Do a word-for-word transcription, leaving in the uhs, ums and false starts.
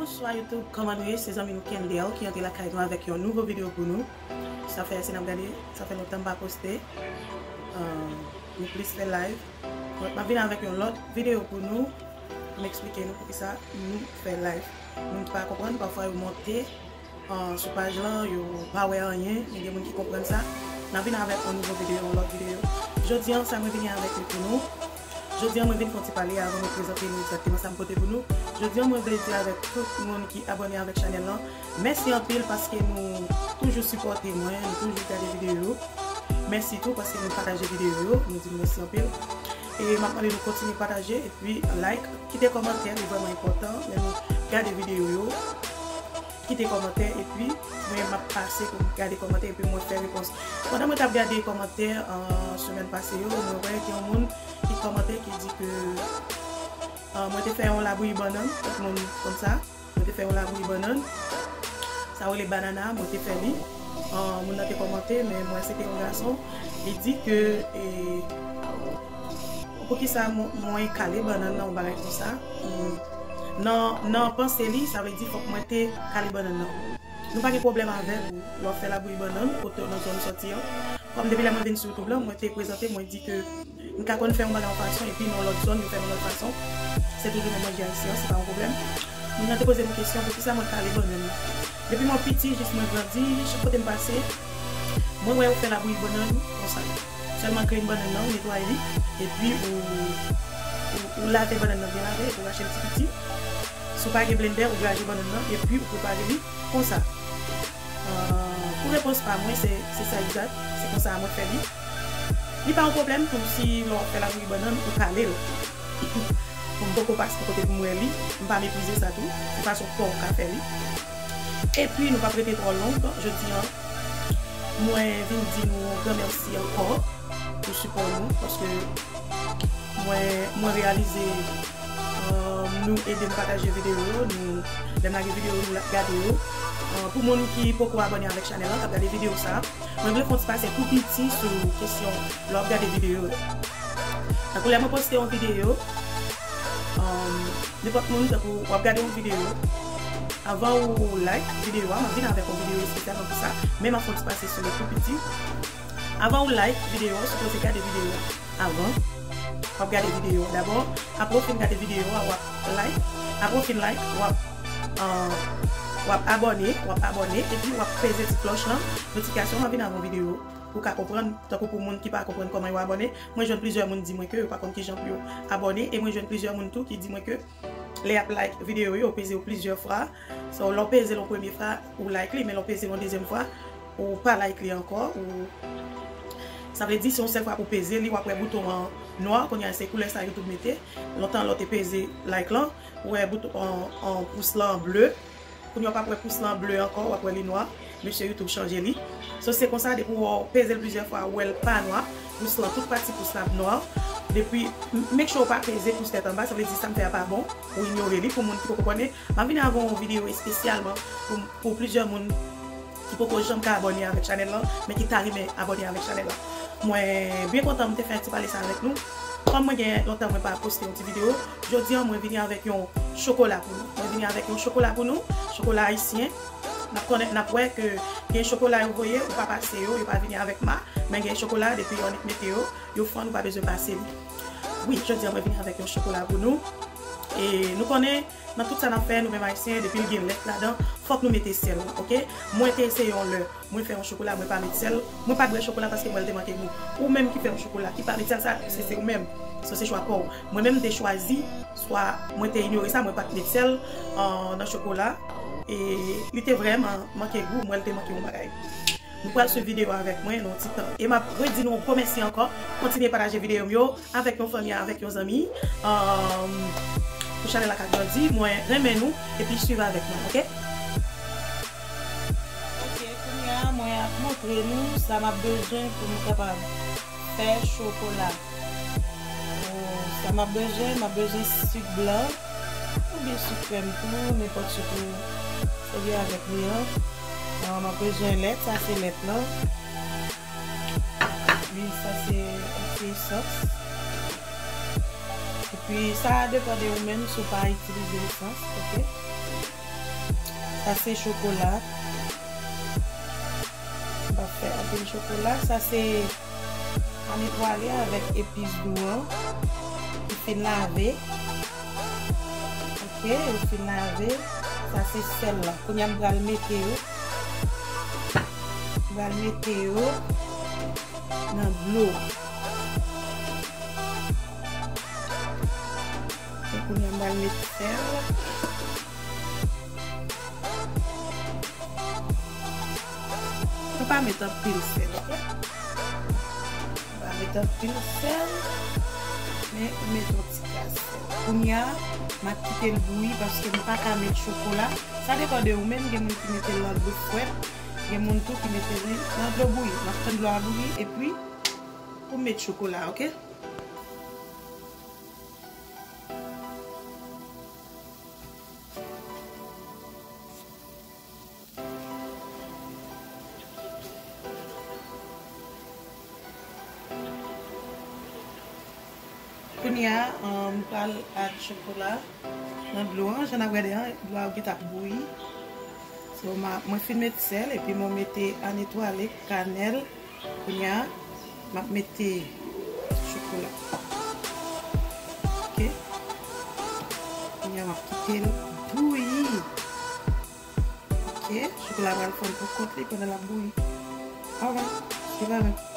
Bonswa YouTube, kòman nou ye? Se zanmi nou Kendel ki antre lakay nou avèk yon nouvo videyo pou nou. Sa fè, si n ap gade, sa fè lontan m pa poste. Euh, nou plis fè live. Bon, m ap vin avèk yon lòt videyo pou nou. M eksplike nou poukisa nou fè live. Moun ki pa konprann, pafwa yo monte, euh, sou paj lan, yo pa wè anyen, men gen moun ki konprann sa. N ap vin avèk yon nouvo videyo, yon lòt videyo. Jodi an, sa mwen vini avèk li pou nou. Jodi an, mwen vin fè yon ti pale avan mwen prezante nou egzakteman sa m pote pou nou. Jodi an, mwen vle di avèk tout moun ki abòne avèk chanèl lan, mèsi anpil paske nou toujou sipòte mwen, nou toujou gade videyo yo. Mèsi tou paske nou pataje videyo yo, nou di nou mèsi anpil. E m ap mande nou kontinye pataje epi like, kite kòmantè, li vrèman enpòtan lè nou gade videyo yo. Kite kòmantè epi mwen m ap pase pou m gade kòmantè epi mwen fè repons. Pandan mwen t ap gade kòmantè, euh, semèn pase yo, mwen wè gen yon moun ki kòmante ki di ke, euh, mwen te fè yon labouyi bannann, tout moun konn sa. Mwen te fè yon labouyi bannann. Sa rele banana, mwen te fè li. Euh, moun nan te kòmante, men mwen se te yon gason. Li di ke, e, poukisa mwen, mwen kale bannann nan, yon bagay konsa. Hmm. Nan, nan panse li, sa vle di fòk mwen te kale bannann nan. Nou pa gen pwoblèm avèk ou lè w ap fè labouyi bannann, kote w nan zòn sòti an. Kòm depi lè mwen vin sou YouTube lan, mwen te prezante, mwen di ke m ka konn fè yon bagay yon fason, epi nan lòt zòn, yo fè l yon lòt fason. Se toujou menm manje ayisyen an, se pa yon pwoblèm. Moun nan te poze m kesyon, poukisa mwen kale bannann nan. Depi mwen piti, jis mwen grandi, chak kote m pase, mwen wè yo fè labouyi bannann konsa. Sèlman grenn bannann nan, ou netwaye li, epi ou, ou, ou lave bannann nan byen lave, epi ou rache l ti piti. Si w pa gen blendè, ou graje bannann nan, epi ou prepare li konsa. Euh, pou repons pa mwen, se, se sa egzak, se konsa mwen fè li. Li pa yon pwoblèm tou si lè w ap fè labouyi bannann, ou kale l. Bon, m poko pase kote pou m wè li, m pa meprize sa tou, se fason pa w ka fè li. Epi, nou p ap rete twò long, jodi an, mwen vin di nou yon gran mèsi ankò pou sipò nou, paske mwen, mwen reyalize, euh, nou ede m pataje videyo yo, nou, lè m lage videyo, nou la, gade yo. Euh, pou moun ki poko abòne avèk chanèl lan, k ap gade videyo sa, mwen vle fè yon ti pase tou piti sou kesyon lè w ap gade videyo yo. Tankou lè mwen poste yon videyo, um, nenpòt moun, tankou w ap gade yon videyo, avan ou like videyo a, m ap vin avèk yon videyo espesyalman pou sa, men m ap fè yon ti pase sou li tou piti. Avan ou like videyo a, ou sipoze gade videyo a avan. W ap gade videyo a dabò. Apre w fin gade videyo a, w ap like. Apre w fin like, w ap, uh, w ap abòne, w ap abòne, epi w ap peze ti klòch lan, notifikasyon, m ap vin avèk yon videyo pou w ka konprann, tankou pou moun ki pa konprann kòman yo abòne. Mwen jwenn plizyè moun di mwen ke yo pa konn kijan pou yo abòne, e mwen jwenn plizyè moun tou ki di mwen ke lè y ap like videyo yo, yo peze yo plizyè fwa. So, lè w peze l yon premye fwa, ou like li, men lè w peze l yon dezyèm fwa, ou pa like li ankò, ou, sa vle di se yon sèl fwa pou w peze li, w ap wè bouton an nwa, kounye a se koulè sa YouTube mete. Lontan lè w te peze like lan, ou wè bouton an, an pous lan ble. Kounye a w p ap wè pous lan ble ankò, w ap wè li nwa. Mesye YouTube chanje li. So, se konsa, depi w peze l plizyè fwa, ou wè l pa nwa. Pous lan, tout pati pous la ap nwa. Depi, m-, make sure w pa peze pous tèt anba, sa vle di sa m fè a pa bon. Ou inyore li, pou moun ki poko konnen. M ap vin avè yon videyo espesyalman pou, pou plizyè moun ki poko janm ka abòne avèk chanèl lan, men ki ta renmen abòne avèk chanèl lan. Mwen byen kontan m te fè yon ti pale sa avèk nou. Kòm mwen gen lontan mwen pa poste yon ti videyo, jodi an mwen vini avèk yon chokola pou nou. Mwen vini avèk yon chokola pou nou, chokola ayisyen. N ap konnen, n ap wè ke gen chokola yo voye, ou pa pase yo, yo pa vini avèk ma, men gen chokola, depi yo annik mete yo, yo fann, ou pa bezwen pase li. Wi, jodi an mwen vini avèk yon chokola pou nou. E nou konnen, nan tout sa n ap fè, nou menm ayisyen, depi l gen lèt ladan, fòk nou mete sèl, oke? Mwen te eseye yon lè, mwen fè yon chokola, mwen pa met sèl. Mwen pa t bwè chokola paske m wè l te manke gou. Ou menm ki fè yon chokola, ki pa met sèl, sa, se, se ou menm. So, se chwa pa w. Mwen menm, m te chwazi, swa mwen te inyore sa, mwen pa t met sèl, euh, nan chokola. E li te vrèman manke gou, m wè l te manke yon bagay. Nou pral swiv videyo avèk mwen nan yon ti tan. E m ap redi nou yon gwo mèsi ankò. Kontinye pataje videyo m yo avèk yon fanmi, avèk yon zanmi. Um, pou chanèl la ka grandi, mwen renmen nou epi swiv avèk mwen, oke? Oke, kounye a, mwen ap montre nou sa m ap bezwen pou m kapab fè chokola. Bon, sa m ap bezwen, m ap bezwen sik blan oubyen sik krèm tou, nenpòt sik ou sèvi avèk li an. Bon, m ap bezwen lèt, sa se lèt lan. Epi sa se yon ti esans. Epi sa a depann de ou menm si w pa itilize esans, oke? Sa se chokola. M pa fè anpil chokola. Sa se ann etwale avèk epis dou an. Yo fin lave. Ok, yo fin lave. Sa se sèl la. Kounye a m pral mete yo. M pral mete yo nan dlo a. E kounye a m pral met sèl. Nou pa met anpil sèl, ok? Nou pa met anpil sèl, men ou met yon ti kras sèl. Kounye a, m ap kite l bouyi paske m pa ka met chokola. Sa depann de ou menm, gen moun ki mete l nan dlo frèt, gen moun tou ki mete li nan dlo bouyi. M ap tann dlo a bouyi, epi pou m met chokola, ok? Kounye a, um, m pral add chokola nan dlo an. Jan n ap gade an, dlo a gentan ap bouyi. So, ma, mwen fin met sèl, epi mwen mete ann etwale, kanèl. Kounye a, m ap mete chokola. Ok. Kounye a, m ap kite l bouyi. Ok, chokola pral fonn pou kont li pandan l ap bouyi. Alright, suiv avè m.